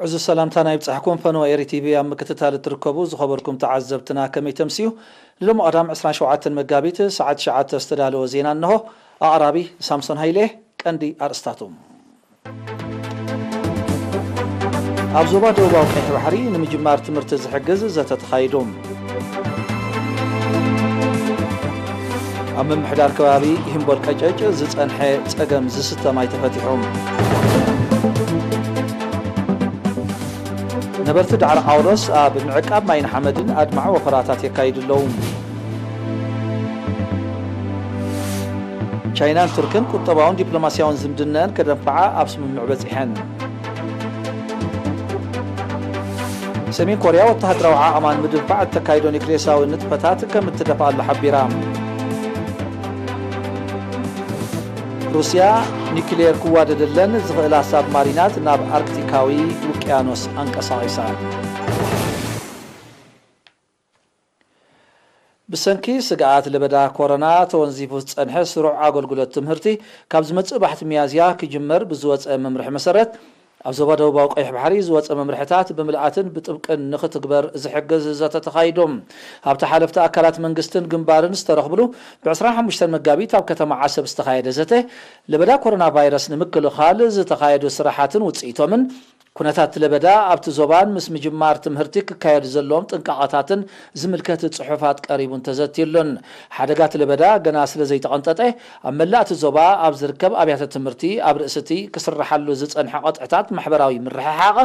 ዕዙዝ ሰላምታና ይብጻሕኩም። ፈነወ ኤሪ ቲቪ ኣብ ምክትታል እትርከቡ ዝኸበርኩም ተዓዘብትና ከመይ ተምስዩ? ንሎሚ ቀዳም ዕስራን ሸውዓተን መጋቢት ሰዓት ትሽዓተ ዝተዳለወ ዜና እንሆ። ኣቕራቢ ሳምሶን ሃይለ። ቀንዲ ኣርእስታቱ። ኣብ ዞባ ደቡባዊ ቀይሕ ባሕሪ ንምጅማር ትምህርቲ ዝሕግዝ ዘተ ተኻይዱ። ኣብ ምምሕዳር ከባቢ ሂምቦል ቀጨጭ ዝጸንሐ ጸገም ዝስተ ማይ ተፈቲሑ። ነበርቲ ዳዕሮ ጳውሎስ ኣብ ምዕቃብ ማይን ሓመድን ኣድማዒ ወፈራታት የካይዱ ኣለዉ። ቻይናን ቱርክን ቁጠባውን ዲፕሎማስያውን ዝምድነአን ከደንፍዓ ኣብ ስምምዕ በጺሐን። ሰሜን ኮርያ ወተሃደራዊ ዓቕማ ንምድንፋዕ እተካይዶ ኒክሌሳዊ ንጥፈታት ከም እትደፍኣሉ ሓቢራ። ሩስያ ኒክሌር ክዋደደለን ዝኽእላ ሳብማሪናት ናብ ኣርክቲካዊ ውቅያኖስ ኣንቀሳቒሳ። ብሰንኪ ስግኣት ለበዳ ኮሮና ተወንዚፉ ዝጸንሐ ስሩዕ ኣገልግሎት ትምህርቲ ካብ ዝመጽእ ባሕቲ ሚያዝያ ክጅመር ብዝወጸ መምርሒ መሰረት፣ ኣብ ዞባ ደቡባዊ ቀይሕ ባሕሪ ዝወጸ መምርሕታት ብምልኣትን ብጥብቅን ንኽትግበር ዝሕግዝ ዘተ ተኻይዱ። ኣብቲ ሓለፍቲ ኣካላት መንግስትን ግንባርን ዝተረኽብሉ ብ ዕስራን ሓሙሽተን መጋቢት ኣብ ከተማ ዓሰብ ዝተኻየደ ዘተ፣ ለበዳ ኮሮና ቫይረስ ንምክልኻል ዝተኻየዱ ስራሓትን ውጽኢቶምን፣ ኩነታት ለበዳ ኣብቲ ዞባን ምስ ምጅማር ትምህርቲ ክካየዱ ዘለዎም ጥንቃቐታትን ዝምልከት ጽሑፋት ቀሪቡን ተዘትዩሉን። ሓደጋት ለበዳ ገና ስለ ዘይተቐንጠጠ፣ ኣብ መላእ እቲ ዞባ ኣብ ዝርከብ ኣብያተ ትምህርቲ ኣብ ርእሲ እቲ ክስርሓሉ ዝጸንሐ ቀጥዕታት ማሕበራዊ ምርሕሓቕ፣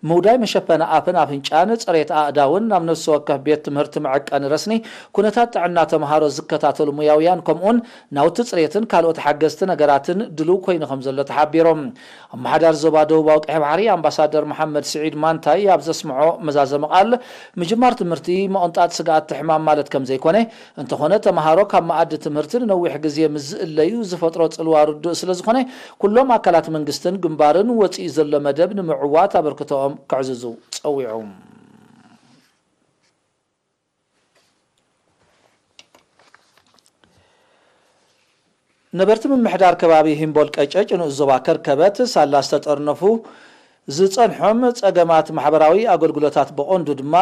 ምውዳይ መሸፈኒ ኣፍን ኣፍንጫን፣ ጽሬት ኣእዳውን ናብ ነፍሲ ወከፍ ቤት ትምህርቲ መዐቀኒ ረስኒ፣ ኩነታት ጥዕና ተምሃሮ ዝከታተሉ ሞያውያን፣ ከምኡውን ናውቲ ጽሬትን ካልኦት ሓገዝቲ ነገራትን ድሉው ኮይኑ ከም ዘሎ ተሓቢሩ። ኣመሓዳሪ ዞባ ደቡባዊ ቀይሕ ባሕሪ ኣምባሳደር መሓመድ ስዒድ ማንታይ ኣብ ዘስምዖ መዛዘሚ ቃል፣ ምጅማር ትምህርቲ ምቕንጣጥ ስግኣት ሕማም ማለት ከም ዘይኮነ፣ እንተኾነ ተምሃሮ ካብ መኣዲ ትምህርቲ ንነዊሕ ግዜ ምስ ዝእለዩ ዝፈጥሮ ጽልዋ ርዱእ ስለ ዝኾነ፣ ኩሎም ኣካላት መንግስትን ግንባርን ወጺኡ ዘሎ መደብ ንምዕዋት ኣበርክቶኦም ከዕዝዙ ጸዊዑ። ነበርቲ ምምሕዳር ከባቢ ሂምቦል ቀጨጭ ንኡስ ዞባ ከርከበት ሳላ ዝተጠርነፉ ዝጸንሖም ጸገማት ማሕበራዊ ኣገልግሎታት ብቐንዱ ድማ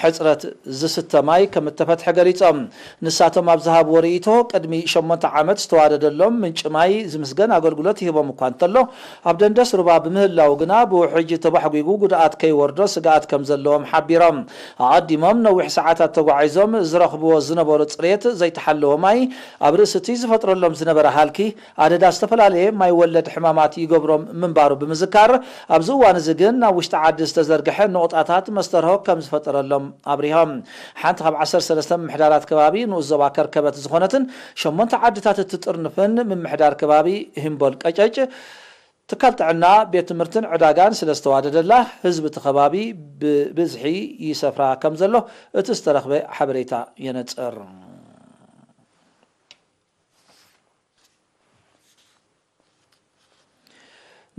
ሕጽረት ዝስተ ማይ ከም እተፈትሐ ገሊጾም። ንሳቶም ኣብ ዝሃብዎ ርእይቶ፣ ቅድሚ ሸሞንተ ዓመት ዝተዋደደሎም ምንጪ ማይ ዝምስገን ኣገልግሎት ይህቦም እኳ እንተሎ፣ ኣብ ደንደስ ሩባ ብምህላው ግና ብውሕጅ ተባሕጒጉ ጉድኣት ከይወርዶ ስግኣት ከም ዘለዎም ሓቢሮም። ኣቐዲሞም ነዊሕ ሰዓታት ተጓዒዞም ዝረኽብዎ ዝነበሩ ጽሬት ዘይተሓለወ ማይ ኣብ ርእሲ እቲ ዝፈጥረሎም ዝነበረ ሃልኪ ኣደዳ ዝተፈላለየ ማይ ወለድ ሕማማት ይገብሮም ምንባሩ ብምዝካር፣ ኣብዚ እዋን እዚ ግን ናብ ውሽጢ ዓዲ ዝተዘርግሐ ነቑጣታት መስተርሆ ከም ዝፈጠረሎም ኣብሪሆም። ሓንቲ ካብ ዓሰርተ ሰለስተ ምምሕዳራት ከባቢ ንኡስ ዞባ ከርከበት ዝኾነትን ሸሞንተ ዓድታት እትጥርንፍን ምምሕዳር ከባቢ ሂምቦል ቀጨጭ፣ ትካል ጥዕና፣ ቤት ትምህርትን ዕዳጋን ስለ ዝተዋደደላ፣ ህዝቢ እቲ ከባቢ ብብዝሒ ይሰፍራ ከም ዘሎ እቲ ዝተረኽበ ሓበሬታ የነጽር።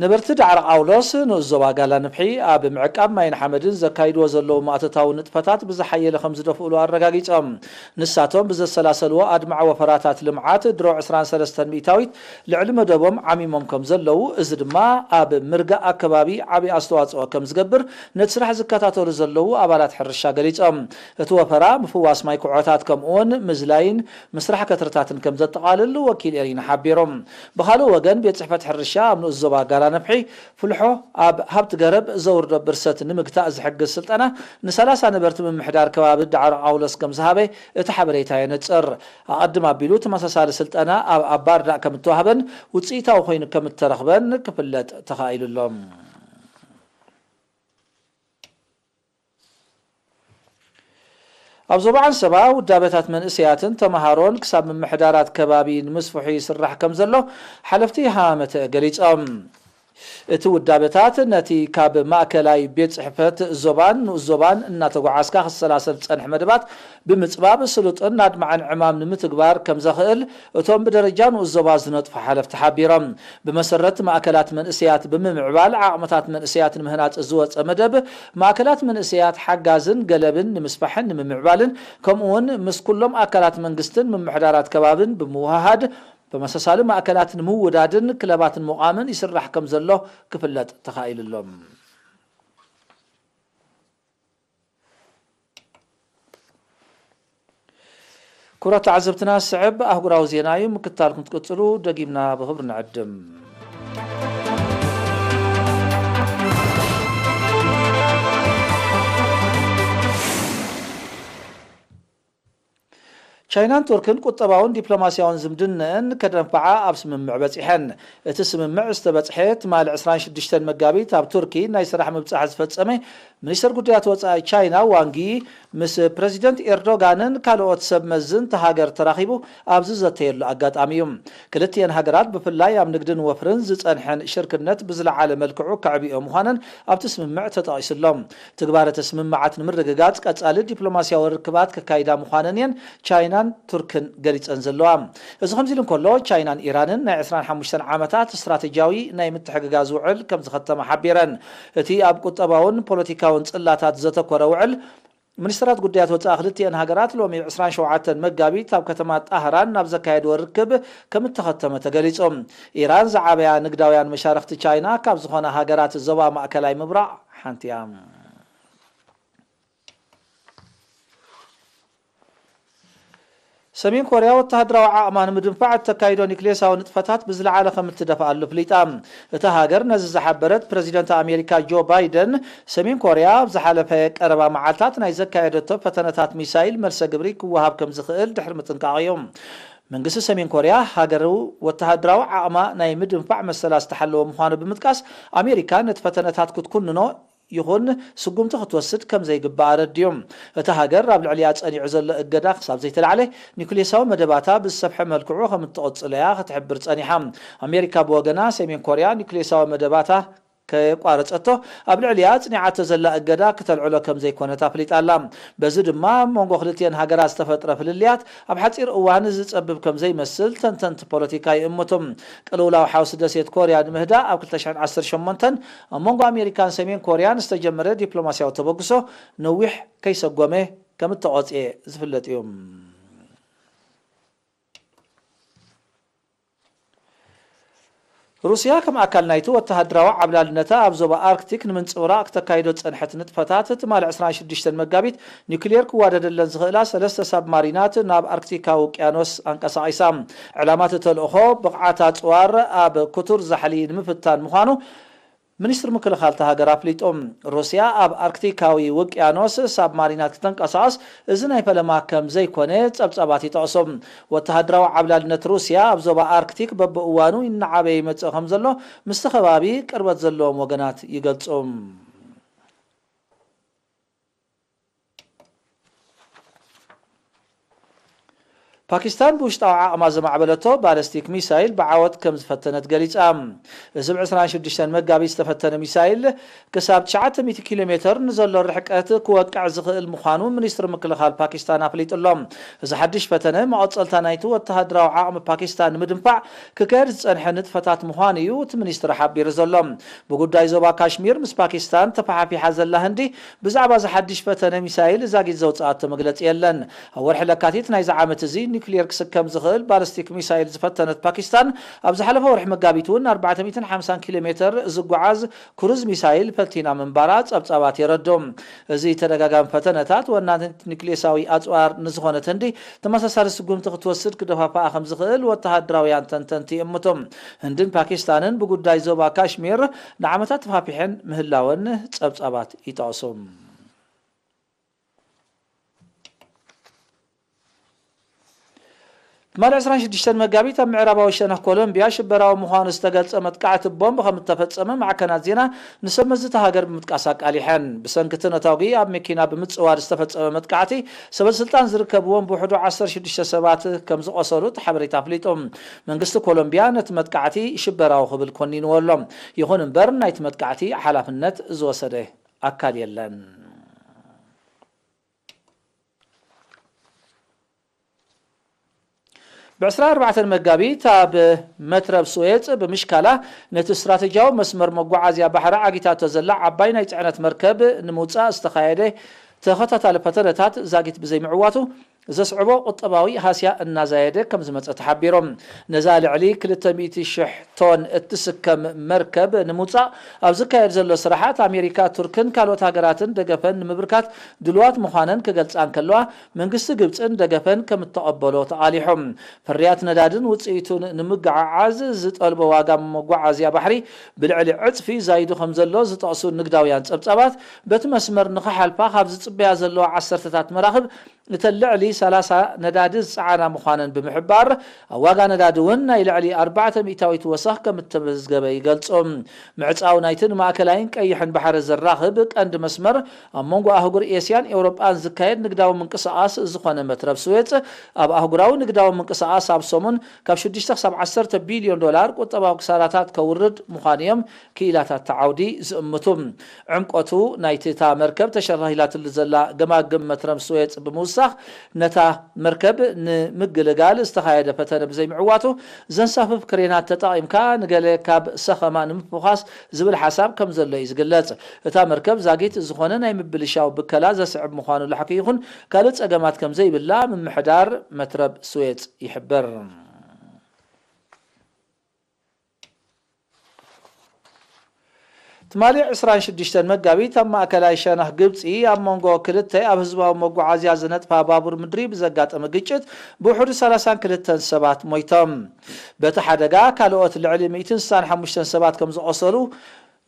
ነበርቲ ዳዕሮ ጳውሎስ ንኡስ ዞባ ጋላ ንፍሒ ኣብ ምዕቃብ ማይን ሓመድን ዘካይድዎ ዘለዉ ማእቶታዊ ንጥፈታት ብዝሓየለ ከም ዝደፍእሉ ኣረጋጊጾም። ንሳቶም ብዘሰላሰልዎ ኣድማዒ ወፈራታት ልምዓት ድሮ ዕስራን ሰለስተን ሚእታዊት ልዕሊ መደቦም ዓሚሞም ከም ዘለዉ፣ እዚ ድማ ኣብ ምርጋእ ኣከባቢ ዓቢ ኣስተዋጽኦ ከም ዝገብር ነቲ ስራሕ ዝከታተሉ ዘለዉ ኣባላት ሕርሻ ገሊጾም። እቲ ወፈራ ምፍዋስ ማይ ኩዖታት ከምኡውን ምዝላይን ምስራሕ ከትርታትን ከም ዘጠቓልል ወኪል ኤሪና ሓቢሩ። ብኻልእ ወገን፣ ቤት ጽሕፈት ሕርሻ ኣብ ንኡስ ዞባ ጋላ ነፍሒ ፍልሖ ኣብ ሃብቲ ገረብ ዘውርዶ ብርሰት ንምግታእ ዝሕግዝ ስልጠና ንሰላሳ ነበርቲ ምምሕዳር ከባቢ ዳዕሮ ጳውሎስ ከም ዝሃበ እቲ ሓበሬታ የነጽር። ኣቐድም ኣቢሉ ተመሳሳሊ ስልጠና ኣብ ኣባርዳእ ከም እተዋህበን ውጽኢታዊ ኮይኑ ከም እተረኽበን ክፍለጥ ተኻኢሉ ኣሎ። ኣብ ዞባ ዓንሰባ ውዳበታት መንእሰያትን ተምሃሮን ክሳብ ምምሕዳራት ከባቢ ንምስፍሑ ይስራሕ ከም ዘሎ ሓለፍቲ ሃመተ ገሊጾም። እቲ ውዳበታት ነቲ ካብ ማእከላይ ቤት ጽሕፈት ዞባን ንኡስ ዞባን እናተጓዓዝካ ክሰላሰል ዝጸንሐ መደባት ብምጽባብ ስሉጥን ኣድማዕን ዕማም ንምትግባር ከም ዘኽእል እቶም ብደረጃ ንኡስ ዞባ ዝነጥፉ ሓለፍቲ ሓቢሮም። ብመሰረት ማእከላት መንእሰያት ብምምዕባል ዓቕምታት መንእሰያት ንምህናጽ ዝወጸ መደብ፣ ማእከላት መንእሰያት ሓጋዝን ገለብን ንምስፋሕን ንምምዕባልን፣ ከምኡውን ምስ ኩሎም ኣካላት መንግስትን ምምሕዳራት ከባብን ብምውህሃድ፣ ተመሳሳሊ ማእከላት ንምውዳድን ክለባት ንምቋምን ይስራሕ ከም ዘሎ ክፍለጥ ተኻኢሉ ኣሎ። ክቡራት ተዓዘብትና፣ ስዕብ ኣህጉራዊ ዜና እዩ። ምክትታልኩም ትቅጽሉ ደጊምና ብኽብሪ ንዕድም። ቻይናን ቱርክን ቁጠባውን ዲፕሎማስያውን ዝምድነአን ከደንፍዓ ኣብ ስምምዕ በጺሐን። እቲ ስምምዕ ዝተበጽሐ ትማሊ ዕስራን ሽዱሽተን መጋቢት ኣብ ቱርኪ ናይ ስራሕ ምብጻሕ ዝፈጸመ ሚኒስተር ጉዳያት ወጻኢ ቻይና ዋንጊ ምስ ፕረዚደንት ኤርዶጋንን ካልኦት ሰብ መዝን እታ ሃገር ተራኺቡ ኣብ ዝዘተየሉ ኣጋጣሚ እዩ። ክልቲኤን ሃገራት ብፍላይ ኣብ ንግድን ወፍርን ዝጸንሐን ሽርክነት ብዝለዓለ መልክዑ ከዕብዮ ምዃነን ኣብቲ ስምምዕ ተጠቒሱ ኣሎ። ትግባረ እቲ ስምምዓት ንምርግጋጽ ቀጻሊ ዲፕሎማስያዊ ርክባት ከካይዳ ምዃነን እየን ቻይናን ቱርክን ገሊጸን ዘለዋ። እዚ ከምዚ ኢሉ እንከሎ፣ ቻይናን ኢራንን ናይ ዕስራን ሓሙሽተን ዓመታት ስትራቴጂያዊ ናይ ምትሕግጋዝ ውዕል ከም ዝኸተማ ሓቢረን። እቲ ኣብ ቁጠባውን ፖለቲካውን ጽላታት ዘተኮረ ውዕል፣ ሚኒስትራት ጉዳያት ወጻኢ ክልቲኤን ሃገራት ሎሚ ዕስራን ሸውዓተን መጋቢት ኣብ ከተማ ጣህራን ናብ ዘካየድዎ ርክብ ከም እተኸተመ ተገሊጹ። ኢራን ዝዓበያ ንግዳውያን መሻርኽቲ ቻይና ካብ ዝኾና ሃገራት ዞባ ማእከላይ ምብራቕ ሓንቲ እያ። ሰሜን ኮርያ ወተሃደራዊ ዓቕማ ንምድንፋዕ እተካይዶ ኒክሌሳዊ ንጥፈታት ብዝለዓለ ከም እትደፍኣሉ ኣፍሊጣ። እታ ሃገር ነዚ ዝሓበረት ፕረዚደንት ኣሜሪካ ጆ ባይደን፣ ሰሜን ኮርያ ኣብ ዝሓለፈ ቀረባ መዓልታት ናይ ዘካየደቶ ፈተነታት ሚሳይል መልሰ ግብሪ ክወሃብ ከም ዝኽእል ድሕሪ ምጥንቃቕ እዩ። መንግስቲ ሰሜን ኮርያ ሃገሩ ወተሃደራዊ ዓቕማ ናይ ምድንፋዕ መሰላ ዝተሓለወ ምዃኑ ብምጥቃስ፣ ኣሜሪካ ነቲ ፈተነታት ክትኩንኖ ይኹን ስጉምቲ ክትወስድ ከም ዘይግባእ ኣረድዩ። እታ ሃገር ኣብ ልዕሊኣ ጸኒዑ ዘሎ እገዳ ክሳብ ዘይተላዕለ፣ ኒኩሌሳዊ መደባታ ብዝሰፍሐ መልክዑ ከም እትቕጽሎ እያ ክትሕብር ጸኒሓ። ኣሜሪካ ብወገና፣ ሰሜን ኮርያ ኒኩሌሳዊ መደባታ ከየቋረጸቶ፣ ኣብ ልዕሊኣ ጽኒዓቶ ዘላ እገዳ ክተልዕሎ ከም ዘይኮነት ኣፍሊጣ ኣላ። በዚ ድማ፣ ኣብ መንጎ ክልቲኤን ሃገራት ዝተፈጥረ ፍልልያት ኣብ ሓጺር እዋን ዝጸብብ ከም ዘይመስል ተንተንቲ ፖለቲካ ይእምቱ። ቅልውላው ሓውሲ ደሴት ኮርያ ንምህዳእ ኣብ ክልተ ሽሕን ዓሰርተ ሸሞንተን ኣብ መንጎ ኣሜሪካን ሰሜን ኮርያን ዝተጀመረ ዲፕሎማስያዊ ተበግሶ ነዊሕ ከይሰጎመ ከም እተቖጽየ ዝፍለጥ እዩ። ሩስያ ከም ኣካል ናይቲ ወተሃደራዊ ዓብላልነታ ኣብ ዞባ ኣርክቲክ ንምንጽብራቕ ክተካይዶ ዝጸንሐት ንጥፈታት፣ ትማሊ ዕስራን ሽዱሽተን መጋቢት ኒኩሌር ክዋደደለን ዝኽእላ ሰለስተ ሳብማሪናት ናብ ኣርክቲካዊ ውቅያኖስ ኣንቀሳቒሳ። ዕላማ እቲ ተልእኾ ብቕዓት ኣጽዋር ኣብ ክቱር ዛሕሊ ንምፍታን ምዃኑ ሚኒስትሪ ምክልኻል እታ ሃገር ኣፍሊጡ። ሩስያ ኣብ ኣርክቲካዊ ውቅያኖስ ሳብማሪናት ክተንቀሳቕስ እዚ ናይ ፈለማ ከም ዘይኮነ ጸብጻባት ይጠቕሱ። ወተሃደራዊ ዓብላልነት ሩስያ ኣብ ዞባ ኣርክቲክ በብእዋኑ እናዓበየ ይመጽእ ከም ዘሎ ምስቲ ከባቢ ቅርበት ዘለዎም ወገናት ይገልጹ። ፓኪስታን ብውሽጣዊ ዓቕማ ዘማዕበለቶ ባለስቲክ ሚሳይል ብዓወት ከም ዝፈተነት ገሊጻ። እዚ ብ ዕስራን ሽዱሽተን መጋቢት ዝተፈተነ ሚሳይል ክሳብ ትሽዓተ ሚእቲ ኪሎ ሜትር ንዘሎ ርሕቀት ክወቅዕ ዝኽእል ምዃኑ ሚኒስትሪ ምክልኻል ፓኪስታን ኣፍሊጡ ኣሎ። እዚ ሓድሽ ፈተነ መቐጸልታ ናይቲ ወተሃደራዊ ዓቕሚ ፓኪስታን ንምድንፋዕ ክካየድ ዝጸንሐ ንጥፈታት ምዃኑ እዩ እቲ ሚኒስትሪ ሓቢሩ ዘሎ። ብጉዳይ ዞባ ካሽሚር ምስ ፓኪስታን ተፈሓፊሓ ዘላ ህንዲ ብዛዕባ እዚ ሓድሽ ፈተነ ሚሳይል ዛጊት ዘውጽኣቶ መግለጺ የለን። ኣብ ወርሒ ለካቲት ናይዚ ዓመት እዚ ኒውክሊየር ክስከም ዝኽእል ባለስቲክ ሚሳይል ዝፈተነት ፓኪስታን፣ ኣብ ዝሓለፈ ወርሒ መጋቢት እውን ኣርባዕተ ሚእትን ሓምሳን ኪሎ ሜትር ዝጓዓዝ ክሩዝ ሚሳይል ፈቲና ምንባራ ጸብጻባት የረድኡ። እዚ ተደጋጋሚ ፈተነታት ወናኒት ኒውክሊየሳዊ ኣጽዋር ንዝኾነት ህንዲ ተመሳሳሊ ስጉምቲ ክትወስድ ክደፋፍኣ ከም ዝኽእል ወተሃደራውያን ተንተንቲ ይእምቱ። ህንድን ፓኪስታንን ብጉዳይ ዞባ ካሽሚር ንዓመታት ተፋፊሐን ምህላወን ጸብጻባት ይጠቕሱ። ትማሊ ዕስራን ሽዱሽተን መጋቢት ኣብ ምዕራባዊ ሸነኽ ኮሎምቢያ ሽበራዊ ምዃኑ ዝተገልጸ መጥቃዕቲ ቦምብ ከም እተፈጸመ ማዕከናት ዜና ንሰብ መዚ እታ ሃገር ብምጥቃስ ኣቃሊሐን። ብሰንኪ እቲ ነታጒ ኣብ መኪና ብምጽዋር ዝተፈጸመ መጥቃዕቲ ሰበስልጣን ዝርከብዎም ብውሕዱ ዓሰርተ ሽዱሽተ ሰባት ከም ዝቖሰሉ እቲ ሓበሬታ ኣፍሊጡ። መንግስቲ ኮሎምቢያ ነቲ መጥቃዕቲ ሽበራዊ ክብል ኮኒንዎ ኣሎ። ይኹን እምበር ናይቲ መጥቃዕቲ ሓላፍነት ዝወሰደ ኣካል የለን። ብ ዕስራን ኣርባዕተን መጋቢት ኣብ መትረብ ስዌጽ ብምሽካላ ነቲ ስትራተጂያዊ መስመር መጓዓዝያ ባሕሪ ዓጊታቶ ዘላ ዓባይ ናይ ጽዕነት መርከብ ንምውጻእ ዝተኻየደ ተኸታታሊ ፈተነታት ዛጊት ብዘይምዕዋቱ ዘስዕቦ ቁጠባዊ ሃስያ እናዛየደ ከም ዝመጸ ተሓቢሩ። ነዛ ልዕሊ ክልተ ሚእቲ ሽሕ ቶን እትስከም መርከብ ንምውጻእ ኣብ ዝካየድ ዘሎ ስራሓት፣ ኣሜሪካ፣ ቱርክን ካልኦት ሃገራትን ደገፈን ንምብርካት ድልዋት ምዃነን ክገልጻ እንከለዋ፣ መንግስቲ ግብጽን ደገፈን ከም እተቐበሎ ተቓሊሑ። ፍርያት ነዳድን ውጽኢቱን ንምግዕዓዝ ዝጠልቦ ዋጋ መጓዓዝያ ባሕሪ ብልዕሊ ዕጽፊ ዛይዱ ከም ዘሎ ዝጠቕሱ ንግዳውያን ጸብጻባት፣ በቲ መስመር ንኽሓልፋ ካብ ዝጽበያ ዘለዋ ዓሰርተታት መራኽብ፣ እተን ልዕሊ ሰላሳ ነዳዲ ዝጸዓና ምዃነን ብምሕባር፣ ኣብ ዋጋ ነዳዲ እውን ናይ ልዕሊ ኣርባዕተ ሚእታዊት ወሰኽ ከም እተመዝገበ ይገልጹ። ምዕጻው ናይቲ ንማእከላይን ቀይሕን ባሕሪ ዘራኽብ ቀንዲ መስመር፣ ኣብ መንጎ ኣህጉር ኤስያን ኤውሮጳን ዝካየድ ንግዳዊ ምንቅስቓስ ዝኾነ መትረብ ስዌጽ፣ ኣብ ኣህጉራዊ ንግዳዊ ምንቅስቓስ ኣብ ሰሙን ካብ ሽዱሽተ ክሳብ ዓሰርተ ቢልዮን ዶላር ቁጠባዊ ክሳራታት ከውርድ ምዃኑ እዮም ክኢላታት እቲ ዓውዲ ዝእምቱ። ዕምቆቱ ናይቲ እታ መርከብ ተሸራሂላትሉ ዘላ ገማግም መትረብ ስዌጽ ብምውሳኽ፣ ነታ መርከብ ንምግልጋል ዝተኻየደ ፈተነ ብዘይምዕዋቱ፣ ዘንሳፍፍ ክሬናት ተጠቒምካ ንገለ ካብ ሰኸማ ንምፍዃስ ዝብል ሓሳብ ከም ዘሎ እዩ ዝግለጽ። እታ መርከብ ዛጊት ዝኾነ ናይ ምብልሻው ብከላ ዘስዕብ ምዃኑ ላሕኪ ይኹን ካልእ ጸገማት ከም ዘይብላ ምምሕዳር መትረብ ስዌጽ ይሕብር። ትማሊ ዕስራን ሽዱሽተን መጋቢት ኣብ ማእከላይ ሸነኽ ግብጺ ኣብ መንጎ ክልተ ኣብ ህዝባዊ መጓዓዝያ ዝነጥፋ ባቡር ምድሪ ብዘጋጠመ ግጭት ብውሕዱ ሰላሳን ክልተን ሰባት ሞይቶም። በቲ ሓደጋ ካልኦት ልዕሊ ሚእትን ስሳን ሓሙሽተን ሰባት ከም ዝቖሰሉ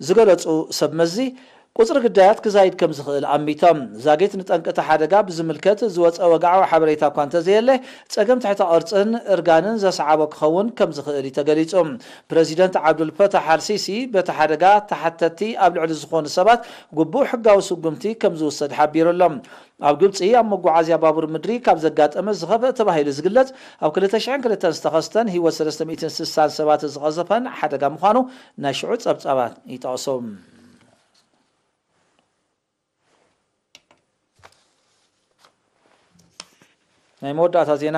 ዝገለጹ ሰብ መዚ፣ ቁጽሪ ግዳያት ክዛይድ ከም ዝኽእል ኣሚቶም። ዛጊት ንጠንቂ እቲ ሓደጋ ብዝምልከት ዝወጸ ወግዓዊ ሓበሬታ እኳ እንተዘየለ፣ ጸገም ትሕተ ቅርጽን እርጋንን ዘስዓቦ ክኸውን ከም ዝኽእል እዩ ተገሊጹ። ፕረዚደንት ዓብዱል ፈታሕ ኣልሲሲ፣ በቲ ሓደጋ ተሓተቲ ኣብ ልዕሊ ዝኾኑ ሰባት ግቡእ ሕጋዊ ስጉምቲ ከም ዝውሰድ ሓቢሩ ኣሎ። ኣብ ግብጺ ኣብ መጓዓዝያ ባቡር ምድሪ ካብ ዘጋጠመ ዝኸፍአ ተባሂሉ ዝግለጽ፣ ኣብ ክልተ ሽሕን ክልተን ዝተኸስተን ህይወት ሰለስተ ሚእትን ስሳን ሰባት ዝቐዘፈን ሓደጋ ምዃኑ ናይ ሽዑ ጸብጻባት ይጠቕሱ። ናይ መወዳእታ ዜና።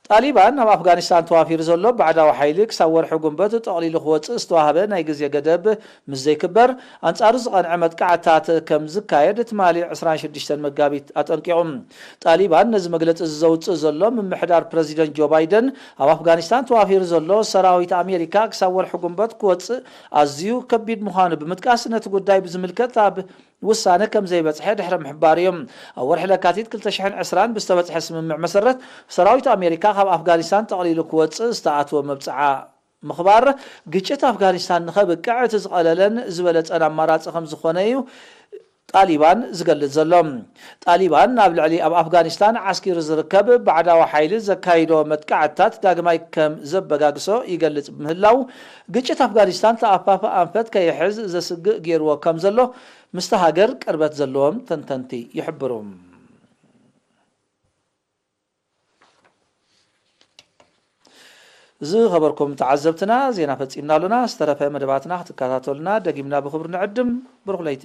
ጣሊባን ኣብ ኣፍጋኒስታን ተዋፊሩ ዘሎ ባዕዳዊ ሓይሊ ክሳብ ወርሒ ጉንበት ጠቕሊሉ ክወጽእ ዝተዋህበ ናይ ግዜ ገደብ ምስ ዘይክበር፣ ኣንጻሩ ዝቐንዐ መጥቃዕትታት ከም ዝካየድ ትማሊ ዕስራን ሽዱሽተን መጋቢት ኣጠንቂቑ። ጣሊባን ነዚ መግለጺ እዚ ዘውጽእ ዘሎ፣ ምምሕዳር ፕረዚደንት ጆ ባይደን ኣብ ኣፍጋኒስታን ተዋፊሩ ዘሎ ሰራዊት ኣሜሪካ ክሳብ ወርሒ ጉንበት ክወጽእ ኣዝዩ ከቢድ ምዃኑ ብምጥቃስ፣ ነቲ ጉዳይ ብዝምልከት ኣብ ውሳነ ከም ዘይበጽሐ ድሕሪ ምሕባር እዩ። ኣብ ወርሒ ለካቲት ክልተ ሽሕን ዕስራን ብዝተበጽሐ ስምምዕ መሰረት፣ ሰራዊት ኣሜሪካ ካብ ኣፍጋኒስታን ጠቕሊሉ ክወጽእ ዝተኣትወ መብጽዓ ምኽባር፣ ግጭት ኣፍጋኒስታን ንኸብቅዕ እቲ ዝቐለለን ዝበለጸን ኣማራጺ ከም ዝኾነ እዩ ጣሊባን ዝገልጽ ዘሎ። ጣሊባን ናብ ልዕሊ ኣብ ኣፍጋኒስታን ዓስኪሩ ዝርከብ ባዕዳዊ ሓይሊ ዘካይዶ መጥቃዕትታት ዳግማይ ከም ዘበጋግሶ ይገልጽ ብምህላው፣ ግጭት ኣፍጋኒስታን ተኣፋፊ ኣንፈት ከይሕዝ ዘስግእ ገይርዎ ከም ዘሎ ምስቲ ሃገር ቅርበት ዘለዎም ተንተንቲ ይሕብሩ። ዝኸበርኩም ተዓዘብትና፣ ዜና ፈጺምና ኣሎና። ዝተረፈ መደባትና ክትከታተሉና ደጊምና ብኽብሪ ንዕድም። ብሩኽ ለይቲ።